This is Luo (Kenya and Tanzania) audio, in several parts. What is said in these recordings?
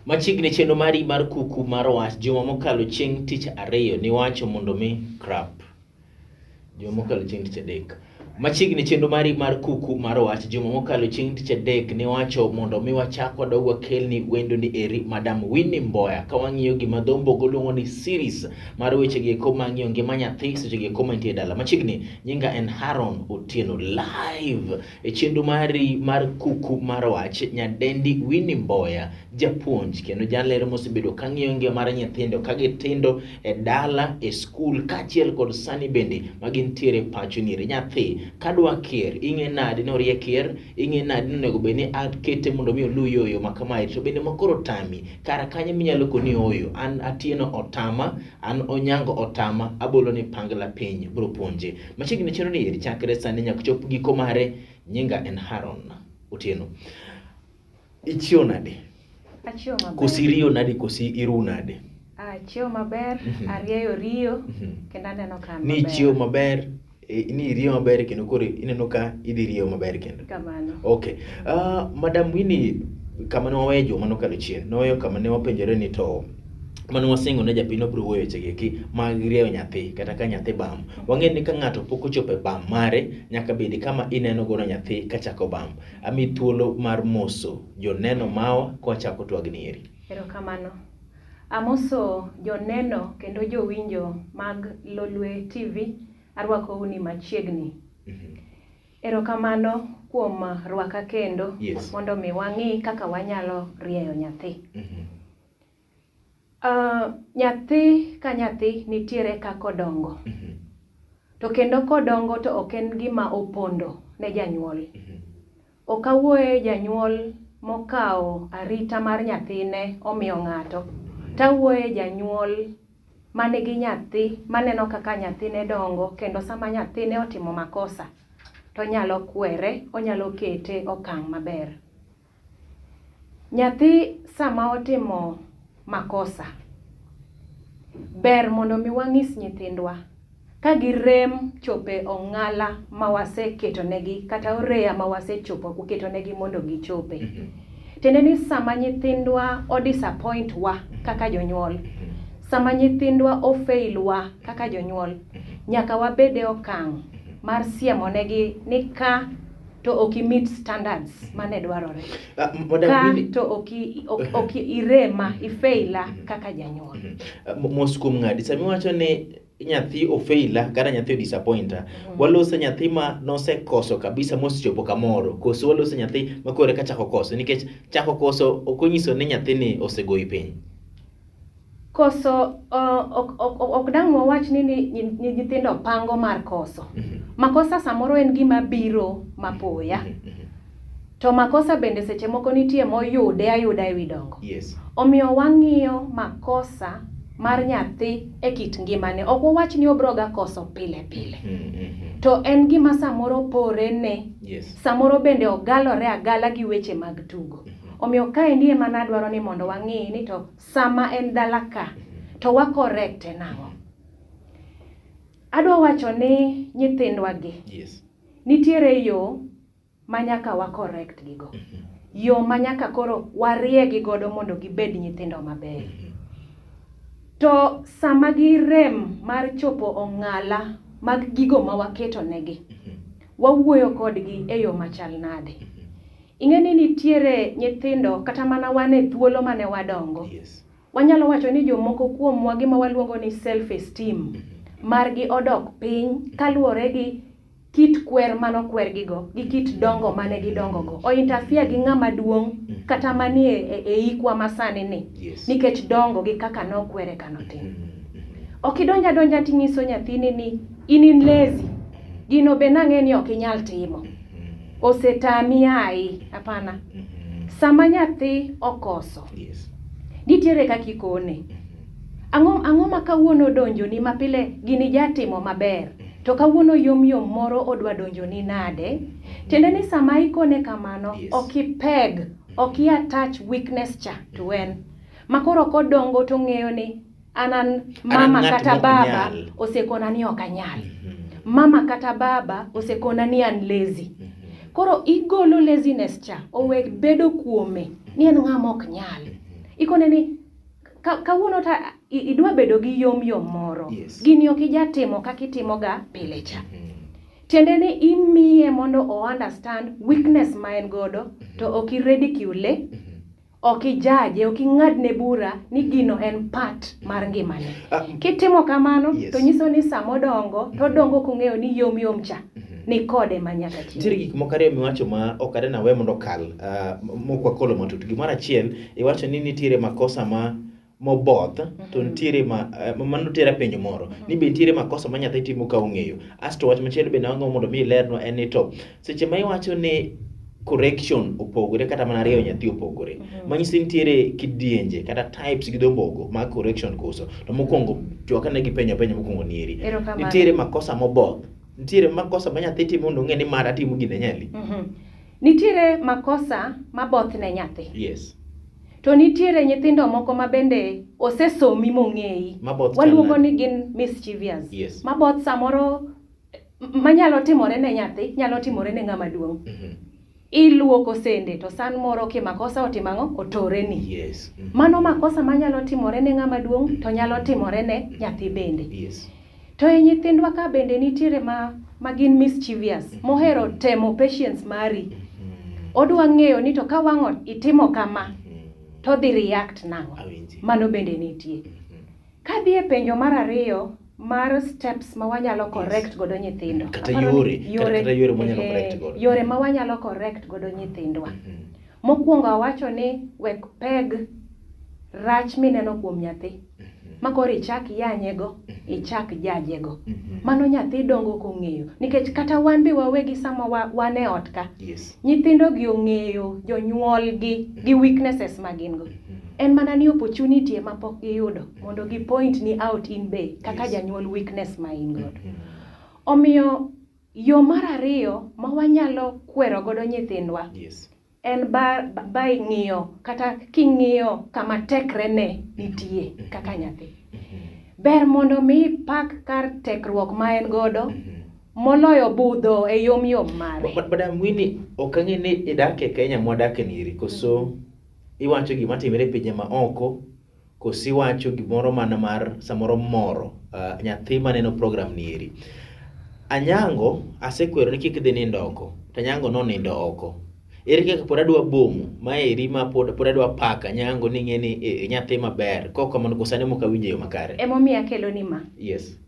Machiegni chenro mari mar kuku mar wach juma mokalo chieng' tich ariyo niwacho mondo mi crap. Juma mokalo chieng' tich adek. Machiegni chenro mari mar kuku mar wach juma mokalo chieng' tich adek niwacho mondo mi wachak wadog wakelni wendo ni eri Madam Winnie Mboya ka wang'iyo gima dho mbogo luongo ni series mar weche gi eko mang'iyo ngima nyathi seche gi eko mantie e dala. Machiegni nyinga en Haron Otieno live e chenro mari mar kuku mar wach nyadendi Winnie Mboya japuonj kendo jaler mosebedo ka ng'iyo ngima mar nyithindo ka gitindo e dala e skul kaachiel kod sani bende ma gintiere pacho niere. Nyathi kadwa kier ing'e nade ni orie kier, ing'e nade ni onego bed ni akete mondo mi oluw yo yo ma kamae to bende makoro tami kara kanyo minyalo koni ooyo an Atieno otama an Onyango otama abolo ni pangla piny bro puonje. Machiegni chenro ni eri chakre sani nyaka chop giko mare nyinga en Haron Otieno. Ichiew nade? Achiew maber. Kosi iriyo nade kosi iru nade? Achiew maber, arieyo riyo, kendo aneno ka an Ni maber. ichiew maber, ni iriyo maber kendo koro ineno ka idhi riyo maber kendo. Kamano. Okay. Madam Winnie, kama ne waweyo juma mokalo chien, ne waweyo kama ne wapenjore ni to mane wasingo ne japiny wabiro wuoyo weche gi eki mag rieyo nyathi kata ka nyathi bam. Wang'eyo ni ka ng'ato pok ochopo e bam mare, nyaka bed kama ineno godo nyathi kachako bam. Amiyi thuolo mar moso joneno mawa kwachako twagni eri. Erokamano. Amoso joneno kendo jowinjo mag Lolwe TV, arwakou ni machiegni. Erokamano kuom rwaka kendo mondo mi wang'i kaka wanyalo rieyo nyathi. Nyathi ka nyathi nitiere kaka odongo. To kendo kodongo to ok en gima opondo ne janyuol. Ok awuoye janyuol mokawo arita mar nyathine omiyo ng'ato. Tawuoye janyuol manigi nyathi maneno kaka nyathine dongo kendo sama nyathine otimo makosa to onyalo kwere, onyalo kete okang' maber. Nyathi sama otimo makosa, ber mondo mi wang'is nyithindwa ka girem chope ong'ala ma waseketonegi kata oreya ma wasechopo ketonegi mondo gichope. Tiende ni sama nyithindwa o disappoint wa kaka jonyuol, sama nyithindwa o fail wa kaka jonyuol, nyaka wabed e okang' mar siemonegi ni ka to ok i meet standards mane dwarore. Madam Ka Winnie, to ok irema, ifeila kaka janyuol. Mos kuom ng'adi, sama iwacho ni nyathi ofeila kata nyathi odisappointa, waloso nyathi ma nosekoso kabisa mosechopo kamoro, koso waloso nyathi ma koro eka chako koso, nikech chako koso ok onyiso ni nyathini osegoyi piny. Koso ok dang' wawach ni nyithindo pango mar koso. Makosa samoro en gima biro mapoya. To makosa bende seche moko nitie moyude ayuda ewi dongo. Omiyo wang'iyo makosa mar nyathi e kit ngimane. Ok wawach ni obro ga koso pile pile. To en gima samoro pore ne. Samoro bende ogalore agala gi weche mag tugo. Omiyo kaendi ema nadwaro ni mondo wang'i ni to sama en dala ka to wa correct e nang'o. Adwa wacho ni nyithindwa gi nitiere yo ma nyaka wa correct gigo. Yo ma nyaka koro warie gi godo mondo gibed nyithindo mabeyo. To sama girem mar chopo ong'ala mag gigo ma waketo negi, wawuoyo kodgi e yo machal nade. Ing'e ni nitiere nyithindo kata mana wan e thuolo mane wadongo. Wanyalo wacho ni jomoko kuomwa gima waluongo ni self esteem margi odok piny kaluwore gi kit kwer manokwergigo gi kit dongo mane gidongo go. O interfere gi ng'ama duong' kata manie e hikwa masani ni nikech dongo gi kaka nokwere kanotin. Ok idonj adonja ting'iso nyathini ni in in lazy. Gino be nang'e ni ok inyal timo. Osetami ai, hapana. Sama nyathi okoso, nitiere kaka ikone. Ang'o ma kawuono odonjoni ma pile gini jatimo maber, to kawuono yom yom moro odwa donjoni nade? Tiende ni sama ikone kamano, ok ipeg, ok i attach weakness cha to en. Ma koro kodongo to ong'eyo ni an an mama ng'at kata mok baba nyal. osekona ni ok anyal. Mama kata baba osekona ni an lazy. Koro igolo laziness cha, owe bedo kuome ni en ng'ama ok nyal. Ikone ni kawuono ta idwa bedo gi yom yom moro. Yes. Gini ok ijatimo kaka itimoga pile cha. Tiende ni imiye mondo o understand weakness ma en godo to ok i ridicule, ok ijaje, ok ing'adne bura ni gino en part mar ngimane. Kitimo kamano to nyiso ni samodongo to odongo kong'eyo ni yom yom cha ni kode ma nyaka chieng'. Nitiere gik moko ariyo miwacho ma ok adwa nawe mondo okal mok wakolo matut. Gimoro achiel, iwacho ni nitiere makosa ma moboth to nitiere ma mano tera penjo moro ni be nitiere makosa ma nyathi timo ka ong'eyo. Asto wach machielo bende agombo mondo mi ilernwa en ni to seche ma iwacho ni correction opogore kata mana rieyo nyathi opogore, manyiso ni nitiere kidienje kata types gi dho mbogo mag correction koso. To mokwongo chwak ane gi penjo apenja mokwongo nieri. Erokamano. Nitiere makosa moboth, nitiere makosa ma nyathi timo mondo ong'e ni mara timo gini anyali. Nitiere makosa maboth ne nyathi. Yes. To nitiere nyithindo moko ma bende osesomi mong'eyi. Maboth Waluongo chal ni gin mischievous. Yes. Maboth samoro manyalo timore ne nyathi, nyalo timore ne ng'ama duong'. Iluoko sende to san moro kimakosa otimo ang'o? Otoreni. Yes. Mano makosa manyalo timore ne ng'ama duong' to nyalo timore ne nyathi bende. Yes. To e nyithindwa ka bende nitiere ma gin mischievous, mohero temo patience mari. Odwa ng'eyo ni to ka wang' itimo kama, to dhi react nang'o? Awinji. Mano bende nitie. Kadhi e penjo mar ariyo mar steps ma wanyalo correct godo nyithindo. Kata Aparo ni yore, kata yore mwanyalo correct godo. Yore ma wanyalo correct godo nyithindwa. Mokwongo awacho ni wek peg rach mineno kuom nyathi. Ma koro ichak yanyego, ichak jajego. Mano nyathi dongo kong'eyo. Nikech kata wan be wawegi sama wan e ot ka. Yes. Nyithindo gi ong'eyo jonyuolgi gi weaknesses ma gin go. En mana ni opportunity ema pok giyudo mondo gi point ni out in be kaka Yes. janyuol weakness ma in godo. Omiyo yo mar ariyo ma wanyalo kwero godo nyithindwa Yes. en by ng'iyo kata king'iyo kama tekre ne nitie kaka nyathi. Ber mondo mi ipak kar tekruok ma en godo moloyo budho e yom yom mare. Madam Winnie, ok ang'e ni idak e Kenya mwadake ni koso iwacho gima timore e pinje ma oko koso iwacho gimoro mana mar samoro moro nyathi maneno program ni eri. Anyango asekwero ni kik dhi nindo oko, to Anyango nonindo oko. Ere kaka pod adwa bomo maeri ma pod adwa pako Anyango ni ing'e ni nyathi maber. Kok kamano koso an ema ok awinjo e yo makare. Emomiyo akelo ni ma. Yes.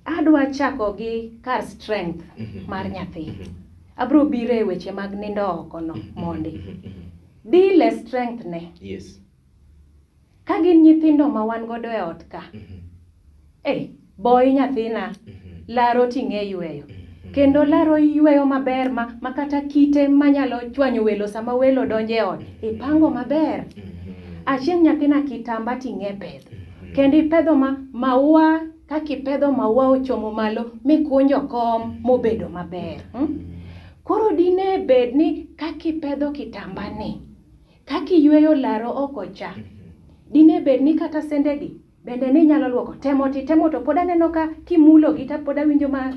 Adwa chako gi kar strength mar nyathi. Abro biro e weche mag nindo oko no mondi. Deal e strength ne. Yes. Ka gin nyithindo ma wan godo e ot ka. Boy nyathina laro ting'e yweyo. Kendo laro yweyo maber ma kata kite manyalo chwanyo welo sama welo donjo e ot, ipango maber. Achieng' nyathina kitamba ting'e pedho. Kendo ipedho ma maua kaka ipedho maua ochomo malo mikunjo kom mobedo maber. Koro dine bed ni kaka ipedho kitamba ni, kaka iyweyo laro oko cha, dine bed ni kata sendegi bende ni inyalo luoko. Temo titemo to pod aneno ka kimulo gi to pod awinjo ma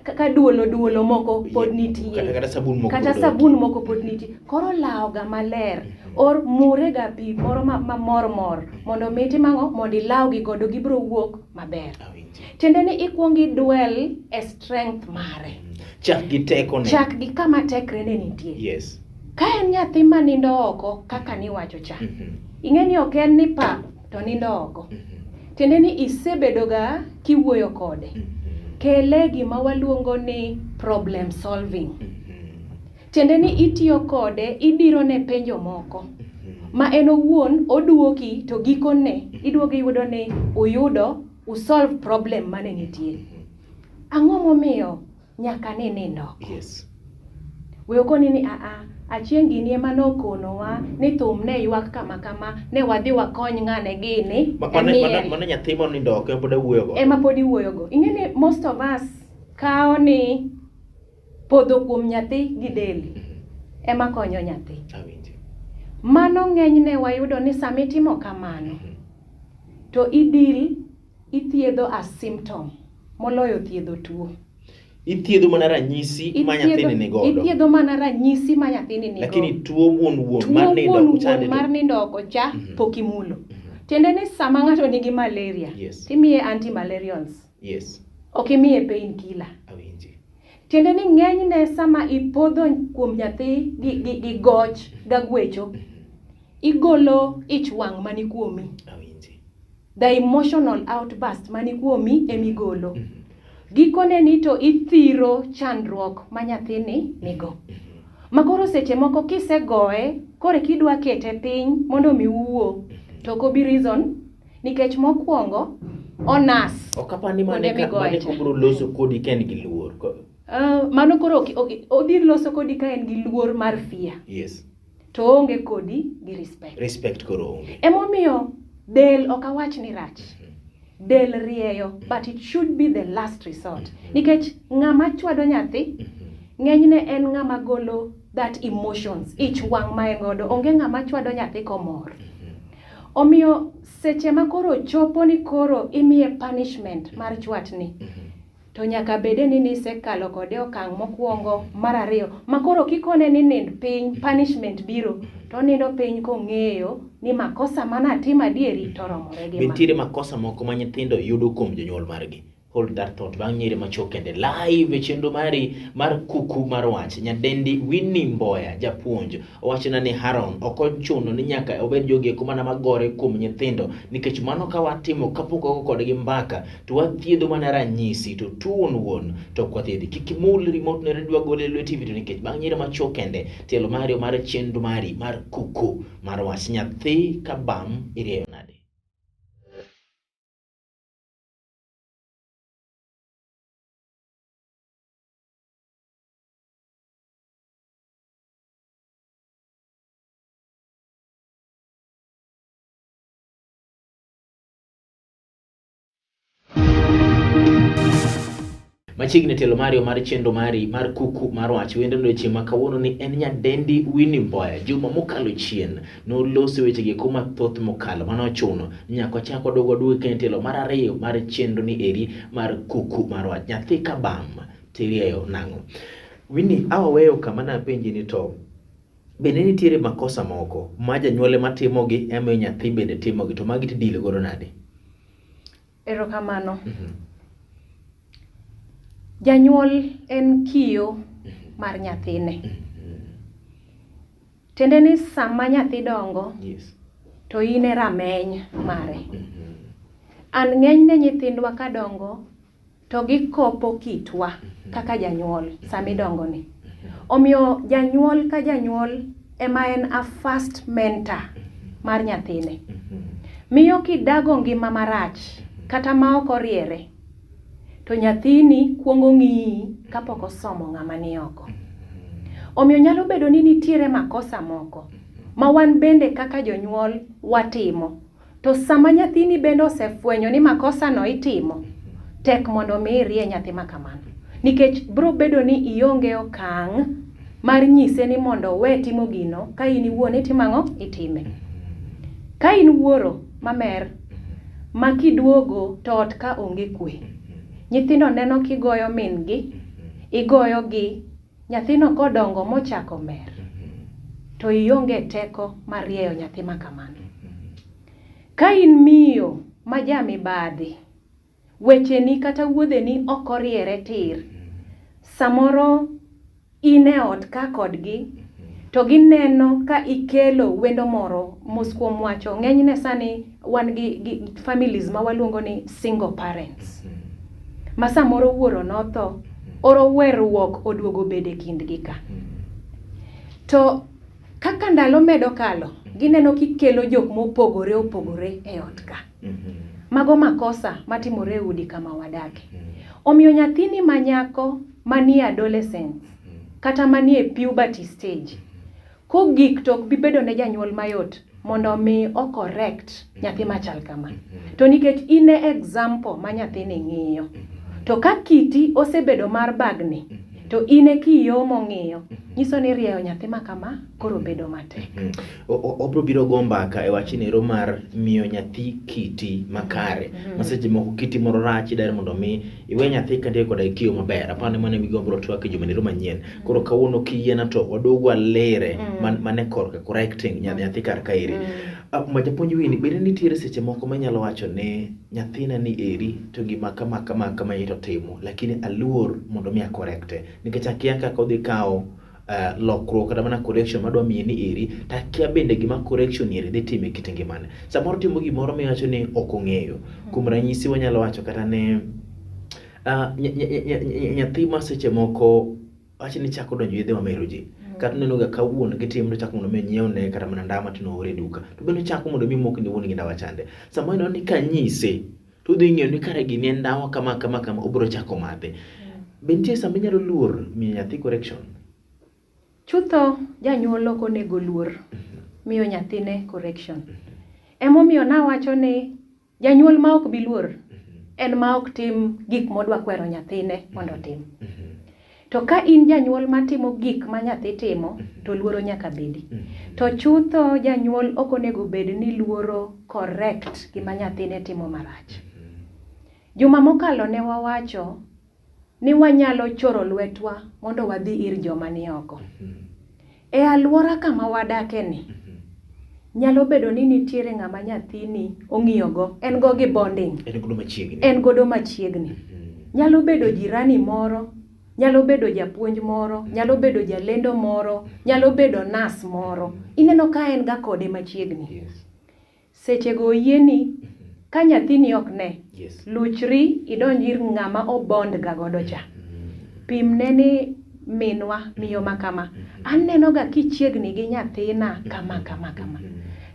ka duolo duolo moko pod nitie. Kata sabun moko Kata pod sabun moko pod nitie. Koro lawo ga maler. Or mure ga pi moro ma mor mor mondo mi itim ang'o? Mondo ilaw gi godo gibiro wuok maber. Awinji. Tiende ni ikuong idwell e strength mare. Chak gi tekone. Chak gi kama tekre ne nitie. Yes. Ka en nyathi ma nindo oko kaka niwacho cha. Ing'e ni ok en ni pap to nindo oko. Tiende ni isebedo ga kiwuoyo kode. Kele gima waluongo ni problem solving. Tiende ni itiyo kode, idiro ne penjo moko. Ma en owuon oduoki to gikone iduogo iyudo ni uyudo usolve problem mane nitie. Ang'o momiyo nyaka ni nindo oko? Yes. We okoni ni achieng' gini ema nokonowa ni thum ne ywak kama kama, ne wadhi wakony ng'ane gini, e miel. Mano nyathi monindo oko ema pod awuoyogo. Ema pod iwuoyogo. Ing'e ni most of us kawo ni podho kuom nyathi gi del ema konyo nyathi. Awinji. Mano ng'enyne wayudo ni sama itimo kamano, to idil ithiedho a symptom moloyo thiedho tuo. Ithiedho mana ranyisi ma nyathini ni godo. Ithiedho mana ranyisi ma nyathini ni Lakini tuo wuon wuon mar nindo wuon oko wuon chande to- mar nindo oko cha pok imulo. Tiende ni sama ng'ato nigi malaria, timiye anti-malarials. Ok imiye painkiller. Awinji. Tiende ni ng'enyne sama ipodho kuom nyathi gi goch gagwecho, igolo ich wang' mani kuomi. Awinji. The emotional outburst mani kuomi emigolo. Gikone ni to ithiro chandruok ma nyathini nigo. Makoro seche moko kisegoye, koro kidwa kete piny mondo mi uwuo, to ok obi reason, nikech mokwongo onas. Ok apar ni Kuonde migoye mane cha. kobiro loso kodi ka en gi luor. Mano koro odhi loso kodi ka en gi luor mar fear. To oonge kodi gi respect. Respect koro onge. Emomiyo del ok awach ni rach. Del rieyo, but it should be the last resort. Nikech ng'ama chwado nyathi, ng'enyne en ng'ama golo that emotions, ich wang' ma en godo. Onge ng'ama chwado nyathi komor. Omiyo seche ma koro chopo ni koro imiye punishment mar chwatni, to nyaka bede ni nisekalo kode okang' mokwongo, mar ariyo, ma koro kikone ni nind piny, punishment biro, to onindo piny kong'eyo ni makosa manatimo adieri to oromore gi Be ma. nitiere makosa moko ma nyithindo yudo kuom jonyuol margi? Hold that thought. Bang' nyiri machuok kende live e chenro mari mar Kuku mar Wach. Nyadendi Winnie Mboya japuonj owachona ni Haron ok ochuno ni nyaka obed jogi eko mana magore kuom nyithindo, nikech mano ka watimo kapok wago kodgi mbaka to wathiedho mana ranyisi, to tuo wuon to ok wathiedhi. Kik imul remote ne redio gole e lweti video, nikech bang' nyiri machuok kende tielo mari mar chenro mari mar Kuku mar Wach. Nyathi ka bam irieyo nade? Machiegni tielo mari mar chenro mari mar Kuku mar Wach. Wendo no chieng' ma kawuono ni en nyadendi Winnie Mboya. Juma mokalo chien noloso weche gi eko mathoth mokalo, mano ochuno nyaka wachak wadog waduogi kendo tielo mar ariyo mar chenro ni eri mar Kuku mar Wach. Nyathi ka bam tirieyo nang'o? Winnie, awaweyo kama napenji ni to bende nitiere makosa moko ma janyuol ema timogi ema nyathi bende timogi, to magi tidilo godo nade? Erokamano. Janyuol en kiyo mar nyathine. Tiende ni sama nyathi dongo, to in e rameny mare. An ng'enyne nyithindwa kadongo to gikopo kitwa kaka janyuol sama idongo ni. Omiyo janyuol ka janyuol ema en a first mentor mar nyathine. Miyo kidago ngima marach kata ma ok oriere, to nyathini kuongo ng'iyi kapok osomo ng'ama ni oko. Omiyo nyalo bedo ni nitiere makosa moko ma wan bende kaka jonyuol watimo. To sama nyathini bende osefwenyo ni makosa no itimo, tek mondo mi irie nyathi ma kamano. Nikech biro bedo ni ionge okang' mar nyise ni mondo owe timo gino ka in iwuon itimo ang'o? Itime. Ka in wuoro mamer, ma kiduogo to ot ka onge kwe. Nyithindo neno kigoyo min gi, igoyo gi, nyathino kodongo mochako mer, to ionge teko mar rieyo nyathi ma kamano. Ka in miyo ma ja mibadhi, wecheni kata wuodheni ok oriere tir, samoro in e ot ka kodgi, to gineno ka ikelo wendo moro mos kuom wacho. Ng'enyne sani wan gi families ma waluongo ni single parents, ma samoro wuoro notho, oro weruok oduogo bedo e kindgi ka. To kaka ndalo medo kalo, gineno kikelo jok mopogore opogore e ot ka. Mago makosa matimore e udi kama wadake. Omiyo nyathini ma nyako manie adolescence kata manie puberty stage, kogik to ok bi bedo ne janyuol mayot mondo mi o correct nyathi machal kama. To nikech in e example ma nyathini ng'iyo, to ka kiti osebedo mar bagni, To in e kiyomo ng'iyo, nyiso ni rieyo nyathi ma kama koro bedo matek. Obro biro go mbaka e wach nero mar miyo nyathi kiti makare. Ma seche moko kiti moro rach idwaro mondo mi iwe nyathi ka nitie koda kiyo maber. Aparo ni mano e gima wabro twak e juma nero manyien. Koro kawuono kiyiena to wadog walere mane korka correcting nyathi kar kaeri. Ma japuonj Winnie, bende nitiere seche moko minyalo wacho ni nyathina ni eri to gima kama kama kama to timo, lakini aluor mondo mi a correct-e nikech akia kaka odhi kawo lokruok kata mana correction madwa miye ni eri to akia bende gima correction eri dhi timo e kit ngimane. Samoro otimo gimoro miwacho ni ok ong'eyo. Kuom ranyisi wanyalo wacho kata ni nyathi ma seche moko wach ni chako donjo yedhe mamero ji. Kata ineno ga ka wuon gi timo chako mondo mi onyiewne kata mana ndawa matin oor e duka. To bende ochako mondo mi omok ne wuon gi ndawa chande. Samoro ineno ni kanyise to odhi ng'eyo ni kare gini en ndawa kama kama kama obiro chako madhe. Be nitie sama inyalo luor miyo nyathi correction? Chutho janyuol ok onego luor miyo nyathine correction. Emomiyo nawacho ni janyuol ma ok bi luor en ma ok tim gik modwa kwero nyathine mondo otim. To ka in janyuol matimo gik ma nyathi timo, to luoro nyaka bedi. To chutho janyuol ok onego bed ni luoro correct gima nyathine timo marach. Juma mokalo ne wawacho ni wanyalo choro lwetwa mondo wadhi ir joma ni oko. E alwora kama wadake ni, nyalo bedo ni nitiere ng'ama nyathini ong'iyo go, en go gi bonding. En godo machiegni. En godo machiegni. Nyalo bedo jirani moro, nyalo bedo japuonj moro, nyalo bedo jalendo moro, nyalo bedo nas moro. Ineno ka en ga kode machiegni. Sechego oyieni, ka nyathini ok ne, luchri idonj ir ng'ama obond ga godo cha. Pimne ni minwa, miyo ma kama, aneno ga kichiegni gi nyathina kama kama kama.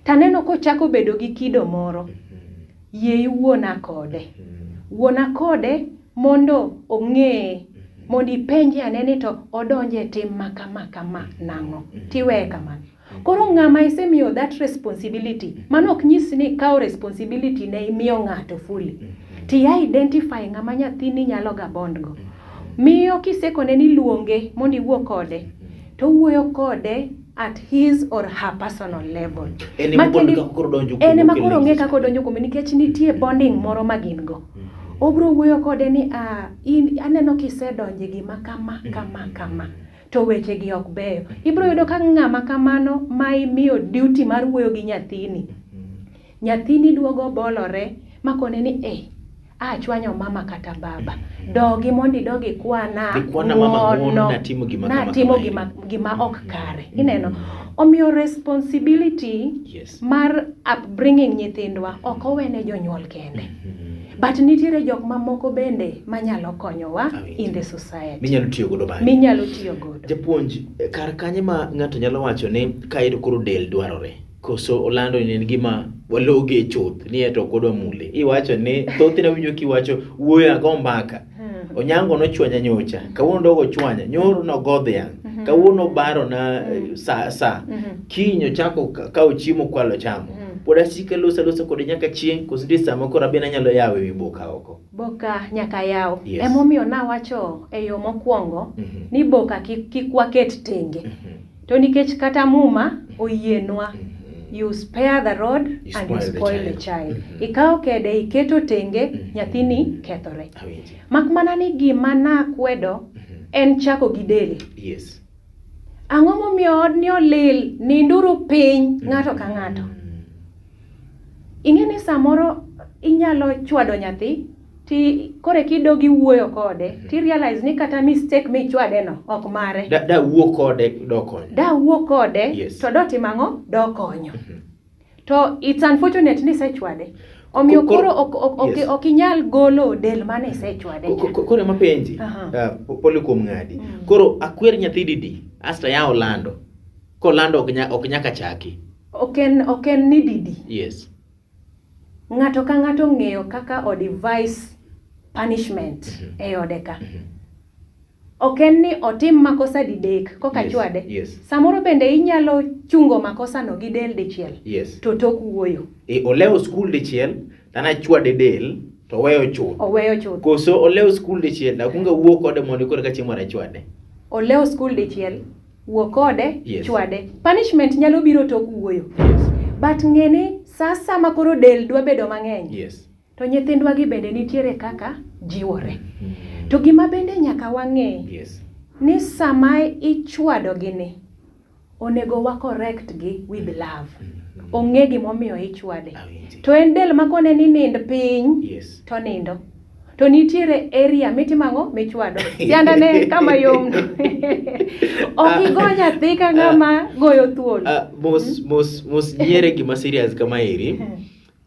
Taneno kochako bedo gi kido moro, yie iwuona kode. Wuona kode mondo ong'e, mondo ipenje ane ni to odonje e tim ma kama kama nang'o, tiweye kamano. Koro ng'ama isemiyo that responsibility, mano ok nyis ni ikawo responsibility ne imiyo ng'ato fully. Ti identify ng'ama nyathini nyalo ga bond go. Miyo kisekone ni luonge mondo iwuo kode, to owuoyo kode at his or her personal level. En ema koro koro donjo En ema koro ong'e kaka odonjo kuome nikech nitie bonding moro ma gin go. Obro wuoyo kode ni in aneno kisedonje gima kama kama kama to weche gi ok beyo. Ibro yudo ka ng'ama kamano ma imiyo duty mar wuoyo gi nyathini. Nyathini duogo bolore makone ni achwanyo mama kata baba. Dogi mondo idog ikwana Ikwana mama ng'uono, natimo gima kama natimo kama gima ok kare. Ineno? Omiyo responsibility mar upbringing nyithindwa ok owene jonyuol kende. But nitiere jok mamoko bende manyalo konyowa in the society. Minyalo tiyo godo bang'e. Minyalo tiyo godo. Japuonj, kar kanye ma ng'ato nyalo wacho ni kaeto koro del dwarore? Koso olando ni en gima waloge chuth ni eto ok wadwa mule. Iwacho ni thothne awinjo kiwacho wuoyo ago mbaka. Onyango nochwanya nyocha, kawuono dogo chwanya, nyoro nogo dhiang', kawuono obaro na sa, kiny ochako kawo chiemo kwalo chamo. Pod asiko aloso alosa kode nyaka chieng' koso nitie sama koro abende anyalo yawo ewi boka oko. Boka nyaka yaw. Emomiyo nawacho e yo mokwongo ni boka kik waket tenge. To nikech kata muma oyienwa, you spare the rod You and you spoil the spoil the child. child. Ikawo kede iketo tenge, nyathini kethore. Mak mana ni gima nakwedo en chako gi del. Ang'o momiyo odni olil, ninduru piny ng'ato ka ng'ato. Ing'e ni samoro inyalo chwado nyathi, ti kore kidogi wuoyo kode, ti realize ni kata mistake michwade no ok mare. Da wuo kode dokonyo. Da wuo kode, to dotimo ang'o? Dokonyo. To it's unfortunate ni isechwade. Omiyo koro ok inyal golo del mane isechwade cha. Koro ema penji, pole kuom ng'adi. Koro akwer nyathi didi, asto yawo lando. Kolando ok nyaka chaki. Ok en ni didi. Ng'ato ka ng'ato ong'eyo kaka o devise punishment e ode ka. Ok en ni otim makosa didek koka chwade. Samoro bende inyalo chungo makosa no gi del dichiel. To tok wuoyo. Olewo skul dichiel, to nachwade del, to oweyo chuth. Oweyo chuth. Koso olewo skul dichiel, akwongo awuo kode mondo koro ka chieng' moro achwade. Olewo skul dichiel, wuo kode, Yes. chwade. Punishment nyalo biro tok wuoyo. Yes. But ng'e ni sa sama koro del dwa bedo mang'eny, Yes. to nyithindwa gi bende nitiere kaka jiwore. To gima bende nyaka wang'e Yes. ni sama ichwado gi ni, onego wa correct gi with love. Ong'e gimomiyo ichwade. Awinji. To en del makone ni nind piny, Yes. to nindo. To nitiere area mitimo ang'o? Michwado. Sianda ne kama yom no. Ok igo nyathi ka ng'ama goyo thuol. Mos mos mos nyiere gima serious kama eri.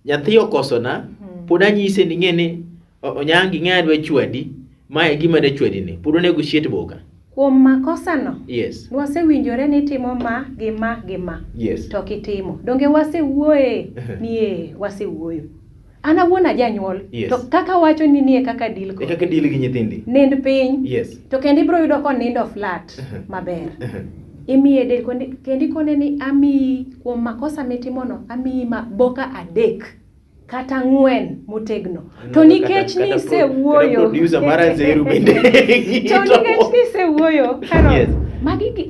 Nyathi okosona, pod anyise ni ng'e ni onyangi ng'e adwa chwadi, mae e gima dachwadi ni. Pod onego shiet boka. Kuom makosa no, Yes. nwasewinjore ni itimo ma gi ma gi ma. Yes. To ok itimo. Donge wasewuoye ni ee, wasewuoyo. An awuon ajanyuol. Yes. To kaka wacho ni nie kaka deal E kode. kaka deal gi nyithindi. Nind piny. Yes. To kendo ibiro yudo konindo flat maber. Imiye del kendo ikone ni amiyi kuom makosa mitimono, amiyi ma boka 3 kata 4 motegno. To nikech ni isewuoyo. Kata producer mara Nzeru bende. To nikech ni isewuoyo, Harold, Yes.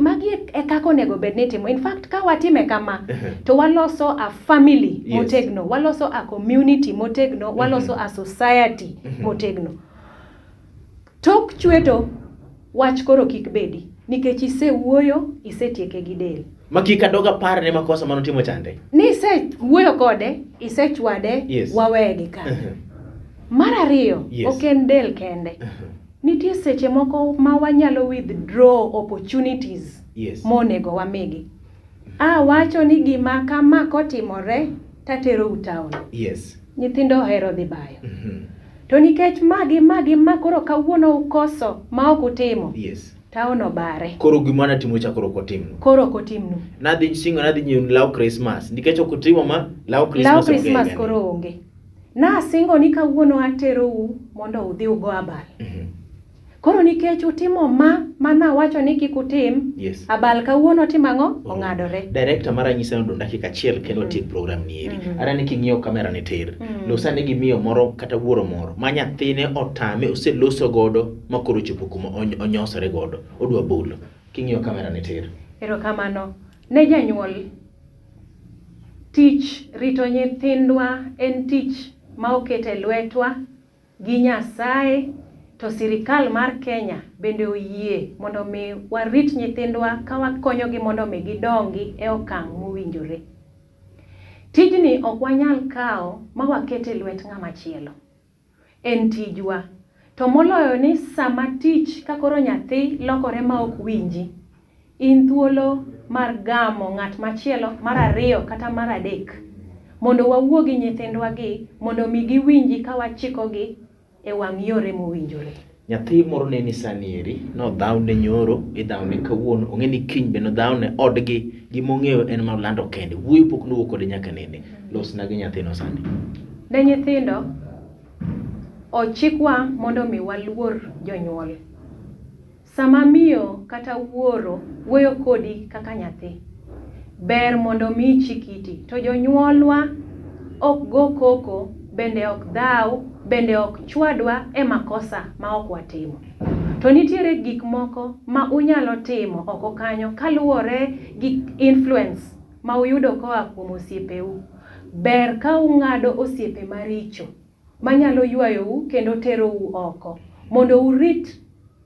magi e kaka onego bed ni itimo. In fact, ka watime kama, to waloso a family Yes. motegno, waloso a community motegno, waloso a society motegno. Tok chweto, wach koro kik bedi, nikech isewuoyo, isetieke gi del. Ma kik adog apar ne makosa manotimo chande. Ni isewuoyo kode, isechwade, Yes. waweye gi kanyo. Mar ariyo, Yes. ok en del kende. Nitie seche moko ma wanyalo withdraw opportunities Yes. monego wamigi. Awacho ni gima kama kotimore, taterou town. Yes. Nyithindo ohero dhi bayo. To nikech magi magi ma koro kawuono ukoso ma ok utimo, Yes. town obare. Koro gima natimo cha koro ok otimnu. Koro ok otimnu. Nadhi singo nadhi nyiewo law Christmas. Nikech ok otimo ma, law Christmas Law onge Christmas higani. koro onge. Nasingo ni kawuono aterou mondo udhi ugo abal. Koro nikech utimo ma manawacho ni kik utim, Yes. abal kawuono timo ang'o? Ong'adore. Director mara nyisa ni odong' dakika achiel kendo watiek program ni eri. Aneno king'iyo kamera ni tir. Los ane gi miyo moro kata wuoro moro ma nyathine otame oseloso godo ma koro ochopo kuma onyosore godo. Odwa bolo. King'iyo kamera ni tir. Erokamano. Ne janyuol, tich rito nyithindwa en tich ma oket e lwetwa gi Nyasaye, to sirikal mar Kenya bende oyie mondo mi warit nyithindwa ka wakonyogi mondo mi gidongi e okang' mowinjore. Tijni ok wanyal kawo ma waket e lwet ng'ama chielo. En tijwa. To moloyo ni sama tich ka koro nyathi lokore ma ok winji, in thuolo mar gamo ng'at machielo mar ariyo kata mar adek mondo wawuo gi nyithindwa gi mondo mi giwinji ka wachikogi e wang' yore mowinjore. Nyathi moro neni sani eri, nodhawne nyoro, idhawne kawuono, ong'e ni kiny be nodhawne odgi, gima ong'eyo en mar lando kende. Wuoyo pok nowuok kode nyaka nene. Losna gi nyathino sani. Ne nyithindo, ochikwa mondo mi waluor jonyuol. Sama miyo kata wuoro wuoyo kodi kaka nyathi, ber mondo mi ichik iti. To jonyuolwa ok go koko, bende ok dhaw, bende ok chwadwa e makosa ma ok watimo. To nitiere gik moko ma unyalo timo oko kanyo kaluwore gi influence ma uyudo koa kuom osiepeu. Ber ka ung'ado osiepe maricho manyalo ywayou kendo terou oko mondo urit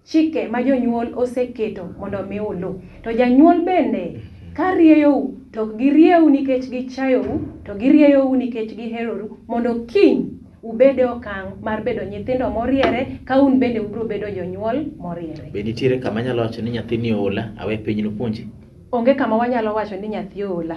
chike ma jonyuol oseketo mondo mi ulu. To janyuol bende ka rieyou to ok girieu nikech gichayou, to girieyou nikech giheroru mondo kiny ubed e okang' mar bedo nyithindo moriere ka un bende ubiro bedo jonyuol moriere. Be nitiere kama anyalo wacho ni nyathini oola, awe piny nopuonji? Onge kama wanyalo wacho ni nyathi oola.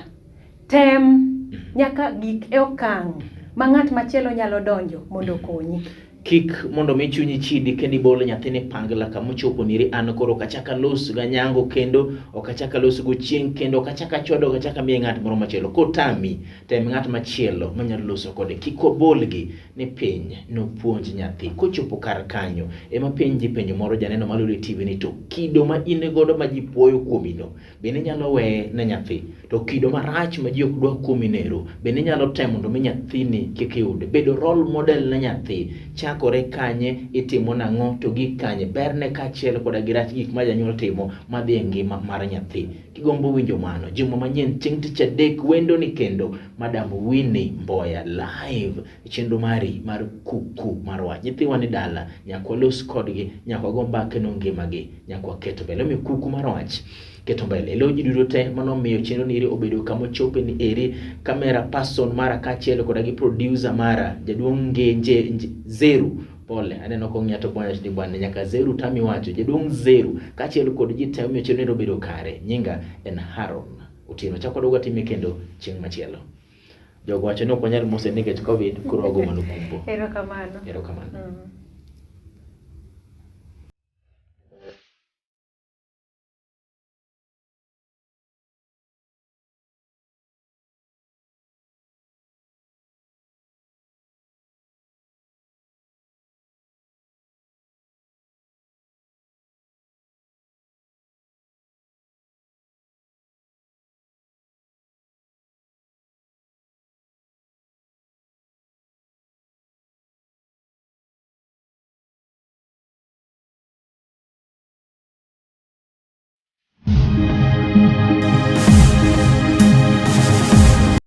Tem nyaka gik e okang' ma ng'at machielo nyalo donjo mondo okonyi. Kik mondo mi chunyi chidi kendo ibol nyathini pangla kama ochopo niri an koro ok achak alos ganyango kendo, ok achak alos gochieng' kendo, ok achak achwad, ok achak amiye ng'at moro machielo. Kotami, tem ng'at machielo manyalo loso kode. Kik wabolgi ni piny nopuonj nyathi. Kochopo kar kanyo, ema penji penjo moro janeno malolo e TV ni to kido ma in godo ma ji puoyo kuomino, bende inyalo weye ne nyathi? To kido marach ma ji ok dwa kuomi nero, bende inyalo temo mondo mi nyathini kik yude? Bedo role model ne nyathi. Chakore kanye, itimo nang'o, to gik kanye, berne kaachiel koda gi rach gik ma janyuol timo madhi e ngima mar nyathi. Kigombo winjo mano, juma manyien chieng' tich adek wendo ni kendo Madam Winnie Mboya live e chenro mari mar kuku mar wach. Nyithiwa ni dala, nyaka walos kodgi, nyaka wago mbaka no ngimagi, nyaka waket mbele. Omiyo kuku mar wach keto mbele. Elo ji duto te manomiyo chenro ni eri obedo kama ochope ni eri, camera person mara kaachiel koda gi producer mara jaduong' Ngenje Zeru Pole, aneno kong'iya to bwana ni bwana nyaka Zeru tami wacho jaduong' Zeru kaachiel kod ji te omiyo chenro ni obedo kare. Nyinga en Haron Otieno. Chak waduogo watime kendo chieng' machielo. Jogo wacho ni ok wanyal mose nikech Covid, koro wago mana kumbo. Erokamano. Erokamano.